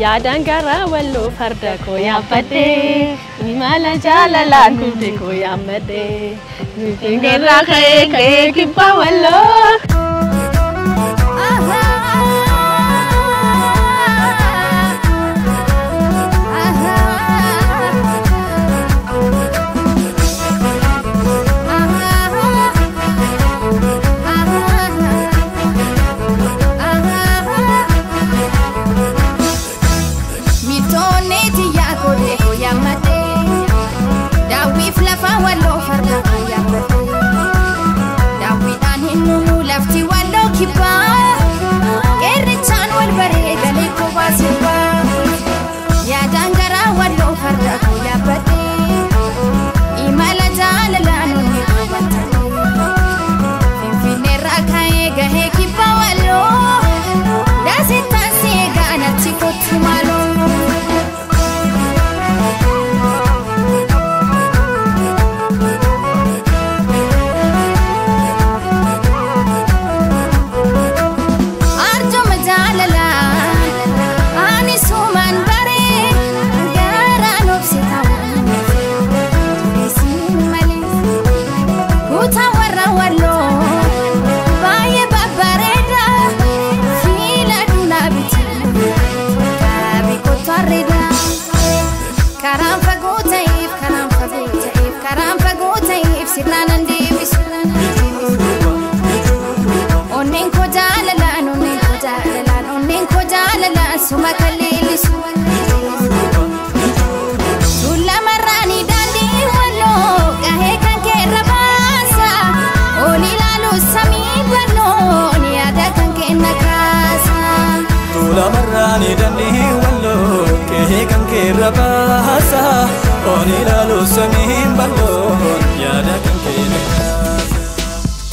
Yaadaan gara Walloo farda koo yaabbadhee, imala jaalalaan kutte koo yaammadhee, Finfinneerraa ka'ee ka'ee kibbaa Walloo. Miiltonni tiyyaa kodee koo yaammadhee, daawwiif lafa Walloo farda koo yaabbadhee, daawwiidhaan hin dhumu lafti Walloo kibbaa, qeerrichaan wal baree galee kophaa sirbaa. Yaadaan gara Walloo farda koo yaabbadhee, imala jaalalaan onnee koo battadhee, Finfinneerraa ka'ee gahee kibba Walloo, daasittaan si eegaa natti kottu maaloo. Arjuma jaalalaan ani sumaan baree, garaan obse ta'uun tureessiin malee. Kutaa warra Walloo baay'ee babbareeda, fiila dunaa biti qaabi kottu arreeda. Karaan fagoo ta'eef, karaan fagoo ta'eef, karaan fagoo ta'eef sirnaan an deebisu. Onneen koo jaalalaan, onneen koo jaalalaan, onneen koo jaalalaan suma kan leellisu. Tuulamarraanii daandii Walloo gahee kan keerra baasa. Ol ilaalu samii bal'oon yaada kan kenna kaasa. Tuulamarraanii daandii Walloo qe'ee kan keerra baasa. Ol ilaalu samiin bal'oo.